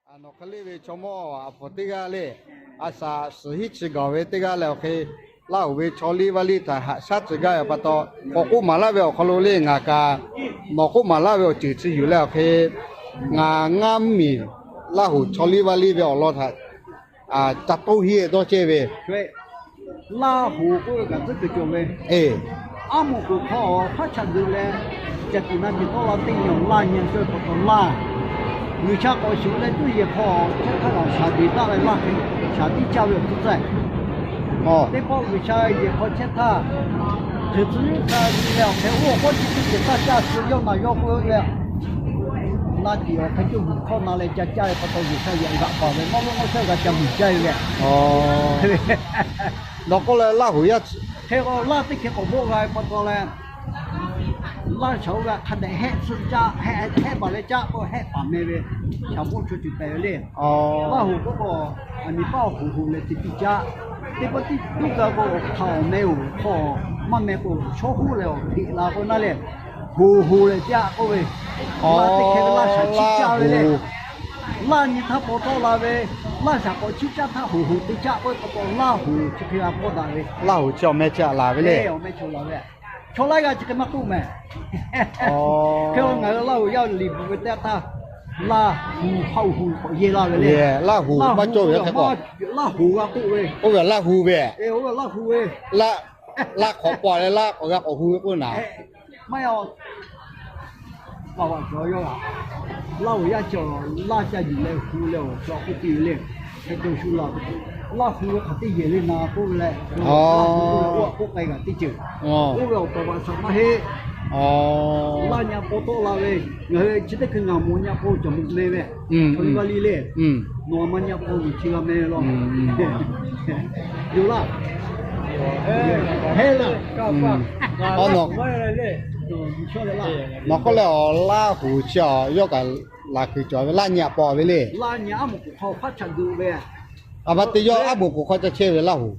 Nawˬ hk'e le ve chaw mawˇ a hpfuhˍ teˇ g'aˇ le, a shaꞈ suhˍ hiˉ chi gaˬ ve teˇ g'aˇ leh awˬ hk'e, Laˇ huˍ ve chaw liˇ vaˇ liˇ htaꞈ haꞈ shaˉ tcuh gaˇ ve pa taw, k'awꞈ k'oˆ maˍ laˇ ve awˬ hk'aw lo le ngaˬ kaꞈ, nawˬ k'oˆ maˍ laˇ ve awˬ ceuˬ chi yuˬ leh awˬ hk'e, ngaˬ ngaˇ miˬ Laˇ huˍ chaw liˇ vaˇ liˇ ve awˬ lawn htaꞈ ca toˇ hiˆ dawˇ cehˇ ve Laˇ huˍ k'oˆ ve kaꞈ tcuhˉ kuiˬ cawˬ ve, aˉ moˍ k'oˍ hk'aw hpaˉ chaꞈ geuꞈ leh, ca tiꞈ na tiꞈ tawˆ la teˇ nyi awˬ laˇ nyi cawˇ ve pa taw laˇ, G'uiˬsha k'awꞈ shuˍ leh cuˇ yiˍ hk'aw chehˇ htaˇ kaꞈ shaˍ deꞈ taˆ ve laˇ hk'e, shaˍ tiˉ caˇ ve awˬ hk'e tcuhˉ. Teˇ pawˆ G'uiˬsha yiˍ hk'aw chehˇ htaˇ, hkui tcuh nyiˇ htaˇ nyi leh awˬ hk'e oˇ k'awˇ chi teˇ ceuˬ taˇ caˇ tcuh yawˇ na yawˇ k'oˆ ve, na tiꞈ awˬ hk'e cuˇ g'uiˬ hkawˇ na leh ca caˇ ve pa taw G'uiˬsha yaꞈ g'aꞈ paˍ ve mawˇ lonˉ mawˇ shehˉ g'a ca muiˬ jaˇ ve. Nawˬ k'oˆ leh Laˇ huˍ yaˇ hk'e k'o laˇ teˇ hkeh k'awꞈ bawˆ g'a ve pa taw leh, laˇ shaˍ oˇ g'a hk'a dehꞈ hehˆ tcuh caˇ, hehˆ baˬ leh caˇ k'o hehˆ paˍ meh ve, shaˍ moˇ chaw ceuˬ tehꞈ ve le. Laˇ huˍ k'oˆ k'o, aˬ miˍ paˇ awˬ hoˍ hoˍ leh te piˇ caˇ. Teˇ pawˆ tiˉ tuˉ gaˇ k'o, awˬ hk'aˬ awˬ meh oˬ hk'aw maˇ meh k'o, shawˉ hoˉ leh awˬ hpeꞈ la k'o naˇ leh, hoˍ hoˍ leh caˇ k'oˆ ve, laˇ teˇ hkeh ve laˇ shaˍ chiˇ caˇ ve le. Laˇ nyi htaˇ paw tawˆ la ve, laˇ shaˍ k'awꞈ chiˇ caˇ htaˇ hoˍ hoˍ te caˇ k'oˆ ve pa taw Laˇ huˍ chi hk'e g'a k'awˇ daꞈ ve. Laˇ huˍ chi awˬ meh chi aꞈ laˬ ve le. Awˬ meh chi laˬ ve, chaw laiˉ g'aˇ chi hk'e maˇ k'oˆ mehˍ. Hk'e k'o ngaˬ hui Laˇ huˍ yaˇ liꞈ bvuhꞈ ve teˇ yanˇ htaˇ, Laˇ huˍ hpaˇ huˍ k'awꞈ yehˇ laˇ ve le. Laˇ huˍ maˇ cawˇ ve hk'e k'o, Laˇ huˍ g'a k'oˆ ve, oˇ ve Laˇ huˍ ve, oˇ ve Laˇ huˍ ve, laˇ k'awꞈ paw leh laˇ k'awꞈ g'a k'awꞈ hu ve k'oˆ naˍ. Maˇ yaw, paˍ vaꞈ cawˬ yawˇ laˇ, Laˇ huˍ yaˇ cawˬ laˇ ca yuˬ leh hu leh awˬ cawˬ k'oˆ piˇ ve le. Hk'e te shu la, Laˇ hu ve hk'aˬ teˇ yehˬ le na k'oˆ ve leh, Laˇ huˍ k'oˆ k'ai g'aꞈ teˇ ceuˬ, oˇ ve awˬ paˍ vaꞈ shaꞈ maˇ heˆ. Laˇ nyi a paw tawˆ la ve, ngaˬ hui chi teˇ hkui ngaˬ mawˬ nyi a paw cawˬ mawˬ meh ve, chaw liˇ vaˇ liˇ le. Nawˬ a ma nyi a paw g'uiˬ chi g'a meh law. Yoˬ laˇ, heˆ laˇ, nawˬ k'oˆ leh awˬ Laˇ huˍ chi a yawˇ kaꞈ laˬ kuiˬ cawˬ ve laˇ nyi a paw ve le. Laˇ nyi aˉ moˍ k'oˍ hk'aw hpaˉ chaꞈ geuꞈ ve, a ma te yawˇ aˉ moˍ k'oˍ hk'aw ca chehˇ ve Laˇ huˍ.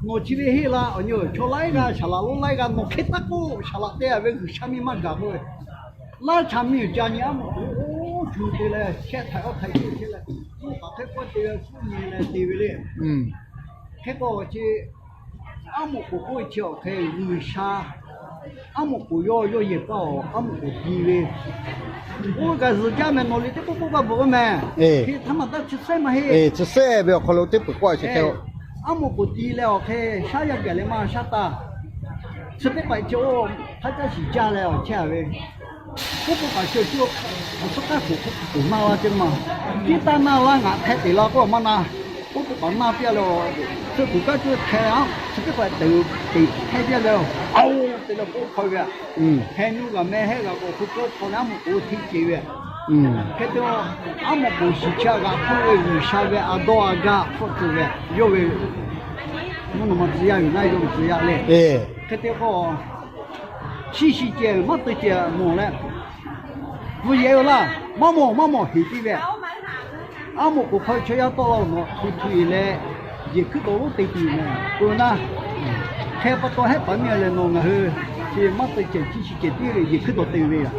Nawˬ chi ve heˆ laˇ, awˬ nyi chaw laiˉ g'aˇ shaˍ laꞈ lonˉ laiˉ g'aˇ nawˬ hk'e taˇ k'oˆ, shaˍ laꞈ te a ve G'uiˬsha miˇ maˇ gaˬ k'oˆ ve, laˇ chaꞈ miˇ uiˍ ca nyi aˉ moˍ k'oˍ, oˇ chu te leh shehˆ htaiꞈ awˉ htaiꞈ te chehˇ leh, oˇ hk'aˬ hk'e k'oˆ te ve suˉ nyi leh te ve le. Hk'e k'o chi aˉ moˍ k'oˍ k'oˆ ve chi awˬ hk'e G'uiˬsha aˉ moˍ k'oˍ yawˇ yawˇ yehˬ paˇ awˬ aˉ moˍ k'oˍ ti ve, oˇ kaꞈ zuhˬ jaˇ mehˍ nawˬ liꞈ teˇ k'oˆ k'oˆ gaˇ bvuhꞈ ve mehˍ. Hk'e htaˇ maˬ taˇ chi sehˉ maˇ heˆ. Chi sehˉ ve awˬ hk'aw lo teˇ peuˬ k'oˆ a chi hk'e, aˉ moˍ k'oˍ ti leh awˬ hk'e shaˉ yaˇ gaˬ leh maˇ shaˉ taˇ. Chi teˇ hpaˍ chi oˇ hk'aˇ caˇ shiˍ jaˇ leh awˬ chehˇ a ve, oˇ k'oˆ kaꞈ chi awˬ chi awˬ suhˉ k'aˉ k'oˍ hk'oˆ k'oˍ maˇ laˇ ceˇ maˬ. Tiˉ taˇ naˇ laˇ ngaˬ hpehꞈ teꞈ la k'oˆ maˇ na. Oˇ k'oˆ kaꞈ naˇ piˇ a leh, suhˆ kuˬ kaˉ cuˇ hkeh a, chi teˇ hpaˍ teꞈ teꞈ hkeh piˇ a leh, a te leh k'oˆ hk'aw ve a, heh nuˇ g'aꞈ meh hehˆ g'aꞈ k'awꞈ hk'oˆ k'oˆ hk'aw leh aˉ moˍ k'oˍ hteˇ ce ve. Hk'e te, aˉ moˍ k'oˍ shiˍ chi a g'aꞈ hpfuhˇ ve G'uiˬsha ve a dawˇ a gaˇ hpfuhˆ tcuh ve, yawˇ ve mvuhˇ naw ma tcuh yaˇ yoˬ naˇ yawˇ ve tcuh yaˇ le. Hk'e te k'o, chi shiˍ cehˬ maˇ te cehˬ mawˬ leh, bvuhꞈ yehˬ ve laˇ, maˇ mawˬ maˇ mawˬ heˍ piˇ ve, aˉ moˍ k'oˍ hk'aw chaw yaˇ tawˆ la nawˬ htu htu eˬ leh, yehˬ hkuiˉ tawˍ lonˉ te tuˬ yoˬ mehˍ k'o naˇ. Hk'e pa taw hehˆ paˍ miˇ a leh nawˬ ngaˬ hui, chi maˇ te cehˬ chi shiˍ cehˬ tiˉ ve yehˬ hkuiˉ tawˍ te ve a,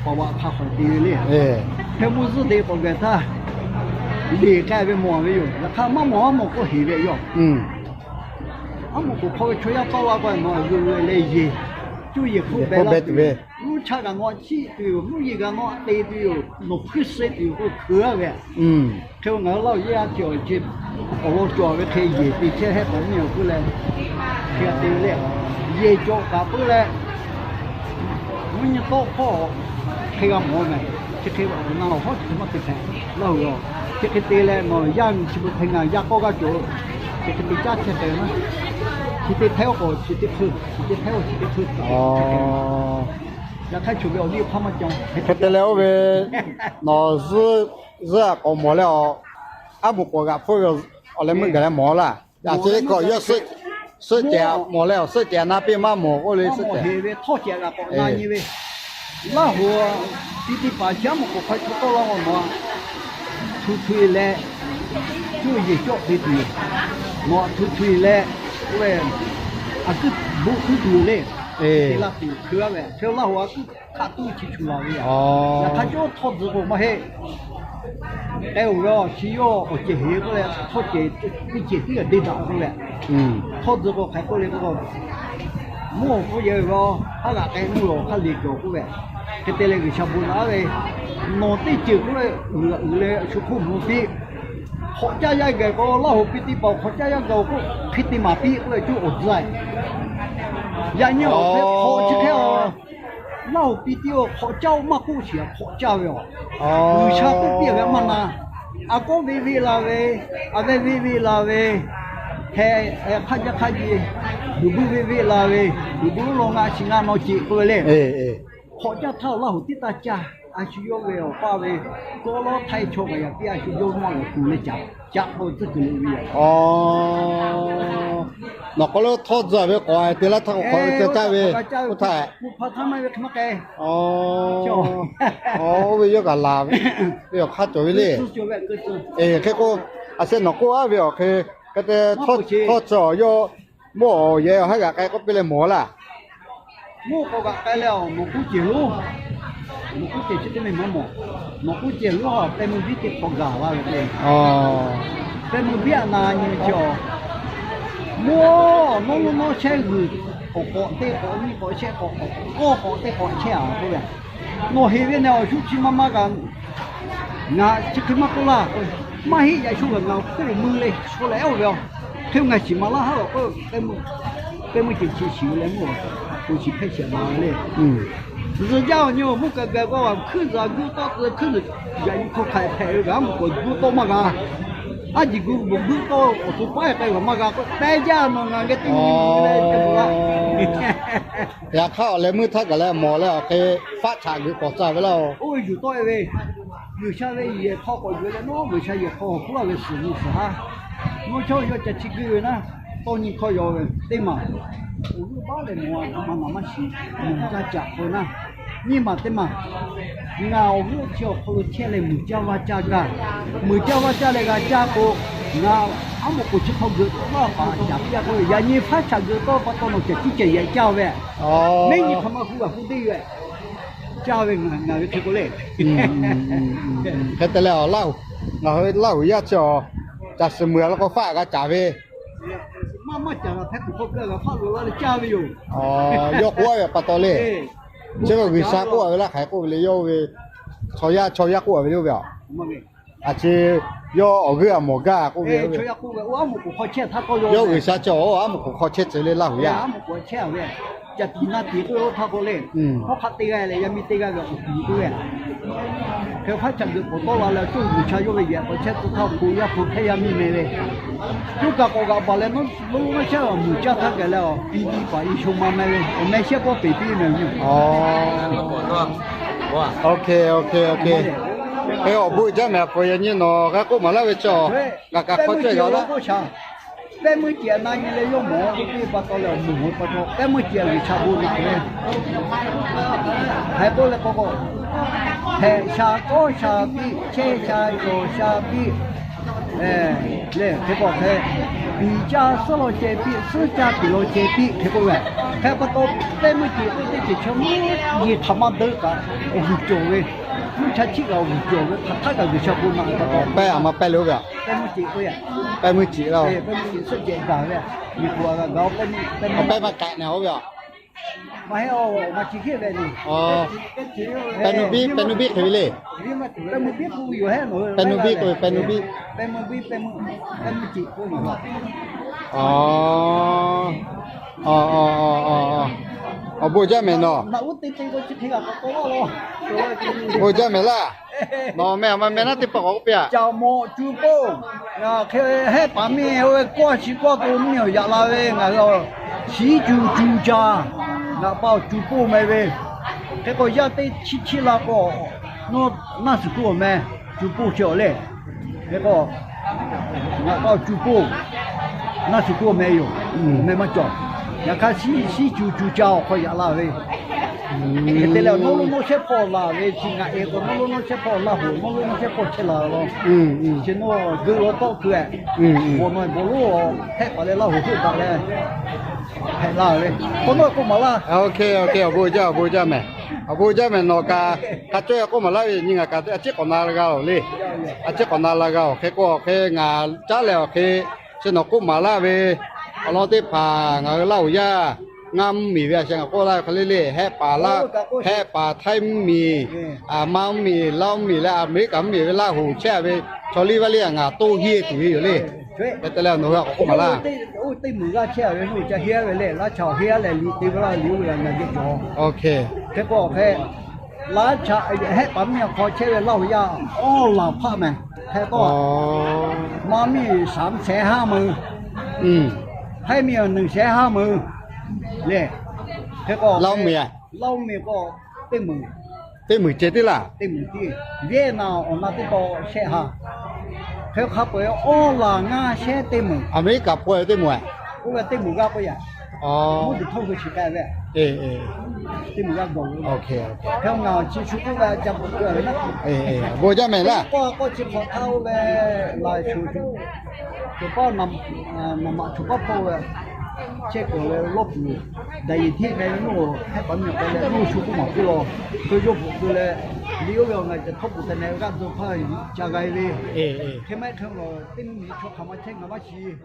paˍ vaꞈ hk'a hk'awꞈ te ve le. Hk'e mvuhˇ zuhˇ te k'awꞈ gaˬ htaˇ, liꞈ k'ai ve mawˬ ve yoˬ. Yaꞈ hk'aˇ maˇ mawˬ maˇ mawˬ k'oˆ heˍ ve yoˬ. Aˉ moˍ k'oˍ hk'aw ve chaw yaˇ tawˆ la k'o nawˬ a zuhꞈ ve leh yeˬ, cuˇ yeˬ hk'oˆ beh la tuˬ ve, mvuhˇ chaˇ kaꞈ nawˬ a chiˆ tuˬ yoˬ, mvuhˇ yeˬ kaꞈ nawˬ a te tuˬ yoˬ, nawˬ hpuiˇ suh tuˬ yoˬ k'oˆ hkeuˍ a ve. Hk'e ngaˬ hui Laˇ huˍ yaˇ a ceuˬ awˬ ceuˬ awˬ lawn cawˬ ve hk'e yeˬ te chehˇ hehˆ paˍ miˇ awˬ puiˉ leh, hk'e te ve le. Yeˬ cawˬ kaꞈ puiˉ leh, mvuhˇ nyi tawˆ hkawˇ hk'e g'a mawˬ mehˍ. Chi hk'e awˬ na awˬ hawˉ chi hk'e maˇ te hpehꞈ. Laˇ huˍ a, chi hk'e te leh nawˬ yaˇ nyi chi beuꞈ hk'e ngaˬ yaˇ k'awˇ g'aˇ cawˬ, chi hk'e te caˇ chehˇ te na, chi teˇ hpehˇ oˇ k'o chi teˇ hpeuˇ, chi teˇ hpehˇ oˇ chi teˇ hpeuˇ. Yaꞈ hk'aˇ choˬ ve awˬ liˇ hk'aˇ maˇ cawˬ. Hk'e te leh oˇ ve nawˬ zuhˆ zuhˆ a k'awꞈ mawˬ leh a, aˉ moˍ k'oˍ g'aꞈ hpfuhˇ ve awˬ leh meuˇ gaˬ leh mawˬ laˇ. Yaꞈ chi teˇ hkawꞈ yawˇ suhˆ cehˬ mawˬ leh awˬ suhˆ cehˬ na piˇ maˇ mawˬ k'oˆ le suhˆ cehˬ. Laˇ huˍ ti ti paˍ chi aˉ moˍ k'oˍ hk'aw chaw tawˆ la a nawˬ a, htu htu eˬ leh, cuˇ yeˬ cawˆ te tuˬ yoˬ. Nawˬ a htu htu eˬ leh, oˇ ve, a kuiˉ boˆ kuiˉ tuˬ yoˬ le. Te laˇ tuˬ hkui laˇ ve, hk'e Laˇ huˍ a kuˉ hk'aˆ tuˉ chi chu la ve yoˬ. Yaꞈ hk'aˇ cawˇ htawˇ tzuhˬ k'o maˇ heˆ. K'ai-oˬ ve awˬ chi yawˇ awˬ cehˬ heˍ k'oˆ leh, htawˇ cehˬ teˇ cehˬ tiˉ g'a deˇ daꞈ k'oˆ ve, htawˇ tzuhˬ k'o hk'aˬ hk'e k'oˆ le k'o, mvuhˇ awˬ hpfuhˇ yehˬ ve a, haˉ g'aꞈ k'ai mvuhˇ lawˬ hk'aˇ le cawˬ k'oˆ ve, hk'e te leh G'uiˬsha bon naꞈ ve, nawˬ teˇ ceuˬ k'oˆ ve, uiˍ leh shu hk'oˆ mvuh piˇ. Hk'awꞈ caˇ yaˇ gaˬ k'o, Laˇ huˍ piˇ teˇ hpaˍ hk'awꞈ caˇ yaˇ gaˬ k'o, hk'e te maˍ piˇ k'oˆ ve cuˇ awˬ tzuhˬ. Yaꞈ nyi awˬ hk'e hk'awꞈ chi hk'e a, Laˇ huˍ piˇ tiˉ-oˬ, hk'awꞈ caˇ-oˬ maˇ k'oˆ shiˍ hk'awꞈ caˇ ve a. G'uiˬsha k'oˆ piˇ ve maˇ na. A kawˉ ve ve la ve, a vehˇ ve ve la ve, heh, hk'aˆ jaˇ hk'aˆ ji, luˬ buiˇ ve ve la ve, luˬ buiˇ lo ngaˬ shiˍ ngaˬ nawˬ ceꞈ k'oˆ ve le. Hk'awꞈ caˇ htaˇ Laˇ huˍ tiˉ taˇ caˇ. A shu yawˇ ve awˬ paˇ ve, kawˆ lawˉ htaiˇ chaw kaꞈ yaꞈ piˇ a shu yawˇ maˇ g'a tuˬ leh caꞈ, caꞈ k'o tcuhˉ kuiˬ loꞈ ve yoˬ. Nawˬ k'aw lo htawˇ tzuhˬ ve k'awꞈ te laˇ htaˇ k'o hk'awꞈ te caˇ ve, oˇ htaˇ, oˇ ve yawˇ kaꞈ laˬ ve awˬ hk'aˇ cawˬ ve le. Hk'e k'o, a sheh nawˬ k'oˆ aˉ ve awˬ hk'e, hk'e te htawˇ tcuhˬ awˬ yawˇ mvuhˇ awˬ yehˬ awˬ haˉ g'aꞈ k'ai k'oˆ piˇ leh mawˬ laˇ. Mvuhˇ k'awꞈ g'aꞈ k'ai leh awˬ, nawˬ k'oˆ cehˬ loˉ, nawˬ k'oˆ cehˬ chi teˇ mehˍ maˇ mawˬ. Nawˬ k'oˆ cehˬ loˉ a, pehˇ meuˇ biˇ teˇ hk'awꞈ gaˬ la ve k'o, pehˇ meuˇ biˇ a na nyi ve chi a, mvuhˇ nawˉ loˉ nawˉ shehˉ g'uiˬ, k'awꞈ k'awꞈ teˇ k'awꞈ nyiˇ k'awꞈ shehˆ k'awꞈ k'awꞈ k'awˇ k'awꞈ teˇ k'awꞈ chehˇ a k'oˆ ve, nawˬ heˍ ve neh awˬ shu chi ma ma kaꞈ ngaˬ chi hk'e maˇ k'oˆ laˇ. Maˇ heˆ, yaꞈ shu kaꞈ ngaˬ k'oˆ mui leh chaw leh oˇ ve a, hk'e ngaˬ shiˍ maˍ laˇ haˉ laˬ k'o, pehˇ meuˇ cehˬ chi shiˍ ve leh mvuhˇ awˬ to shiˍ hpehˇ shehˍ ma ve le. Zuhꞈ jaˇ awˬ nyi awˬ mvuhˇ kaꞈ gaˬ k'o, hkuiˉ zuhꞈ guˇ tawˆ tcuh hkuiˉ zuhꞈ yaꞈ nyi hkawˇ hk'aˬ hpehꞈ ve kaꞈ, aˉ mvuhˇ k'awꞈ guˇ tawˆ maˇ g'a. Aˉ jiˬ gu bvuhꞈ guˇ tawˆ awˬ to paˉ k'ai g'aꞈ maˇ g'a k'o, teh jaˇ nawˬ ngaˬ geh teˇ nyi nyi ve le. Yaꞈ hk'aˇ awˬ leh meuˇ htaˇ gaˬ leh mawˬ leh awˬ hk'e faˆ chaꞈ g'uiˬ k'awꞈ tcuh ve laˇ-oˬ. Oˇ ve yuˬ tawˆ-e ve, G'uiˬsha ve yehˬ hk'aw k'awꞈ yuˬ leh nawˉ G'uiˬsha yehˬ hk'aw awˬ hkuˉ laˇ ve suhˍ nyi suhˍ haˉ, mvuhˇ chawˇ yawˇ ca chi guˇ ve naˉ, tawˇ nyi hkawˇ yaw ve teˇ maˬ, awˬ g'euˆ baˆ leh mawˬ a, maˇ maˍ maˇ shiˍ, mvuhˇ jaˇ caꞈ k'o naˉ, nyiˇ maˬ teˇ maˬ, ngaˬ awˬ g'euˆ chi awˬ hk'aw lo chehˇ leh muiˬ jaˇ vaˇ caˇ gaˇ, muiˬ jaˇ vaˇ caˇ leh g'a caˇ k'o, ngaˬ aˉ mvuhˇ k'oˍ chi hk'aw geuꞈ tawˆ la paˍ caˍ piˇ a k'oˆ ve, yaꞈ nyi faˉ chaꞈ geuꞈ tawˆ pa taw nawˬ cehˬ tiˉ cehˬ yehˬ caˇ ve, neˇ nyi hk'aˬ ma hu g'a hu deˇ ve, caˇ ve ngaˬ ve hk'e k'o le. Hk'e te leh, ngaˬ hui Laˇ huˍ yaˇ chi awˬ caꞈ suhˍ muiˬ a la k'o faˆ g'a caˍ ve, maˇ maˇ caˍ g'a hpehˇ kuˬ hk'aw gaˇ g'a faˆ lo la leh caˇ ve yoˬ. Yawˇ k'oˆ a ve pa taw le. Chi k'o G'uiˬsha k'oˆ a ve laˇ hk'aˬ hk'e k'oˆ ve le, yawˇ ve chaw yaˇ chaw yaˇ k'oˆ a ve le oˇ ve a. A chi yawˇ awˬ g'euˆ a mawˬ gaˇ k'oˆ ve, yawˇ G'uiˬsha chi awˬ aˉ mvuhˇ k'oˍ hk'aw chehˇ tcuh le Laˇ huˍ yaˇ. Ca tiˍ na tiˍ k'oˆ ve oˇ htaˇ k'o le, hawˉ hk'aˆ teˇ g'aˇ leh yaˇ miˇ teˇ g'aˇ ve awˬ tiˍ k'oˆ ve, hk'e hk'aˇ ca geuꞈ k'awꞈ tawˆ la leh, coˇ G'uiˬsha yawˇ ve yehˬ k'awꞈ chehˇ tcuh htaˇ, hpu yaˇ hpu hk'e yaˇ miˇ meh ve, coˇ kaꞈ k'awꞈ g'aꞈ baˬ leh, nawˉ lo nawˉ chehˇ muiˬ caˇ htaˇ gaˬ leh, P D paˍ Yeˍsuˆ ma meh ve, awˬ meh shehˆ pawˆ peˍ piˇ meh ve. Hk'e awˬ bon jaˇ mehˍ, a peuˬ yaꞈ nyi nawˬ g'a k'oˆ maˍ laˇ ve chaw, ngaˬ kaꞈ hk'aw cawˇ g'a laˇ. Pehˇ meuˇ cehˬ na nyi leh yawˇ mawˬ k'oˆ piˇ pa taw leh, awˬ moˍ ve pa taw, pehˇ meuˇ cehˬ G'uiˬsha bon naꞈ ve, hk'e k'oˆ leh k'o k'o, hpehꞈ sha kawˉ sha piˇ, chehˇ sha cawˬ sha piˇ lehˬ, hk'e k'o hk'e, piˍ caˇ suhˉ law ceh piˇ, suhˉ caˇ piˍ law ceh piˇ hk'e k'oˆ ve, hk'e pa taw, pehˇ meuˇ cehˬ k'oˆ teˇ ceuˬ chaw mvuhˇ yeˬ hk'aˬ ma deuˆ kaꞈ awˬ vuiˬ cawˬ ve, mvuhˇ cha chiˆ kaꞈ awˬ vuiˬ cawˬ ve hk'aˬ htaˇ kaꞈ G'uiˬsha bon naꞈ ve pa taw, pehˇ a ma pehˇ le oˇ ve a. Pehˇ meuˇ cehˬ k'oˆ, pehˇ meuˇ cehˬ suhˆ cehˬ gaˬ ve, miˬ k'oˍ a g'a gaˬ-o, pehˇ meuˇ, pehˇ meuˇ, pehˇ meuˇ k'ai na oˇ ve a. Maˇ heˆ, awˬ ma chi hk'e ve le. Pehˇ nu biˇ, pehˇ nu biˇ hk'e ve le. Pehˇ nu biˇ k'oˆ ve yoˬ hehˉ nawˬ hui, pehˇ nu biˇ k'oˆ ve, pehˇ nu biˇ, pehˇ meuˇ biˇ, pehˇ meuˇ, pehˇ meuˇ cehˬ k'oˆ ve yoˬ. Awˬ bon jaˇ mehˍ nawˬ. Bon jaˇ mehˍ laˇ. Nawˬ meh a ma meh naˉ teˇ pawˆ k'awꞈ k'oˆ piˇ a. Caꞈ mawꞈ cu poˆ, ngaˬ hk'e hehˉ paˍ miˇ oˇ ve kawˇ chi kawˇ to miˇ awˬ yaꞈ la ve ngaˬ hui a, shiˉ cu cu ca, ngaˬ pa awˬ cu poˆ meh ve. Hk'e k'o yaˇ teˇ chiˇ chiˇ la k'o, nawˬ naˆ suhˍ kuˇ awˬ meh, cu poˆ chi awˬ le. Hk'e k'o, ngaˬ pa awˬ cu poˆ, naˆ suhˍ kuˇ awˬ meh yoˬ. Meh maˇ cawˬ. Yaꞈ hk'aˇ shiˉ cu cu ca awˬ hk'aw yaꞈ la ve. Hk'e te leh nawˉ lo nawˉ shehˉ hpawˇ laˬ ve chi ngaˬ e k'o, nawˉ lo nawˉ shehˉ hpawˇ Laˇ huˍ, nawˉ lo nawˉ shehˉ hpawˇ chehˇ la la. Chi nawˬ geuˆ lo tawˆ keu, bon nawˬ bon lonˉ hehˆ paˍ leh Laˇ huˍ heuˆ daꞈ leh, Hpehꞈ la ve, k'oˆ nawˉ k'oˆ maˍ laˇ. Awˬ bon jaˇ, awˬ bon jaˇ mehˍ. Awˬ bon jaˇ mehˍ nawˬ kaꞈ, hk'a cawˇ k'oˆ maˍ laˇ ve nyi ngaˬ kaꞈ a ciˉ k'awꞈ na la g'a-oˬ le. A ciˉ k'awꞈ na la g'a-oˬ hk'e k'o, awˬ hk'e ngaˬ caˉ leh awˬ hk'e, chi nawˬ k'oˆ maˍ laˇ ve, awˬ lawn teˇ hpaˍ ngaˬ hui Laˇ huˍ yaˇ ngaˇ mvuhˇmiˬ ve a sha ngaˬ k'oˆ laˇ ve hk'e le le, Hehˆ paˍ laˇ, Hehˆ paˍ Htaiˇ mvuhˇmiˬ, Manˇ mvuhˇmiˬ, Laˇ mvuhˇmiˬ leh Aˍmeˍriˆkaˍ mvuhˇmiˬ ve Laˇ huˍ chehˇ ve chaw liˇ vaˇ liˇ ngaˬ toˇ hiˇ tuˬ ve yoˬ le. Hk'e te leh nawˬ hui k'awꞈ k'oˆ maˍ laˇ. Teˇ meuꞈ g'aˇ chehˇ ve nuˇ ca hiˉ ve leh, Laˇ chaꞈ hiˉ leh liꞈ te ve laˇ liꞈ ve ngaˬ geh cawˬ. Hk'e k'o hk'e, Laˇ chaꞈ Hehˆ paˍ mvuhˇmiˬ hk'aw chehˇ ve Laˇ huˍ yaˇ awˇ laˬ hpaˆ mehˍ. Hk'e k'o, Manˇ mvuhˇmiˬ สามแสนห้าหมื่น, Htaiˇ mvuhˇmiˬ หนึ่งแสนห้าหมื่น le. Hk'e k'o Laˇ mvuhˇmiˬ k'o teˇ meuꞈ, teˇ meuꞈ ceh tiˉ laˇ. Teˇ meuꞈ tiˉ, Vietnam awˬ na teˇ taw shehˆ ha. Hk'e hk'a peu-eˬ awˇ laˬ ngaˇ shehˉ teˇ meuꞈ. Aˍmeˍriˆkaˍ hpawˇ teˇ meuꞈ, oˇ ve teˇ meuꞈ g'aˇ k'oˆ yaꞈ, muˇ tuˬ htaˇ hui chi k'ai ve, teˇ meuꞈ g'aˇ gawˬ ve. Hk'e ngaˬ chi shu k'oˆ ve ca bvuhꞈ keu ve naˉ, bon jaˇ mehˍ laˇ. K'o k'o chi hk'awꞈ htaˇ oˇ ve laˬ shu, choˬ paˉ, naˍ maꞈ choˬ paˉ hpawˇ ve, chehˇ kuiˬ ve lawˇ puˍ, daꞈ yeˬ hteˇ k'ai ve naˉ, Hehˆ paˍ mvuhˇmiˬ k'ai leh naˉ shu k'oˆ maˍ piˇ law. Hk'e yawˇ bvuhꞈ keu leh, liꞈ oˇ ve awˬ ngaˬ ceh htawˇ puˬ te ne g'aˇ dawˇ hpaˇ yuˬ ca g'a ve. Hk'e maˇ heˆ hk'e ngaˬ teˇ mvuhˇmiˬ chaw hk'aˬ ma chehˇ ngaˬ maˇ shiˍ.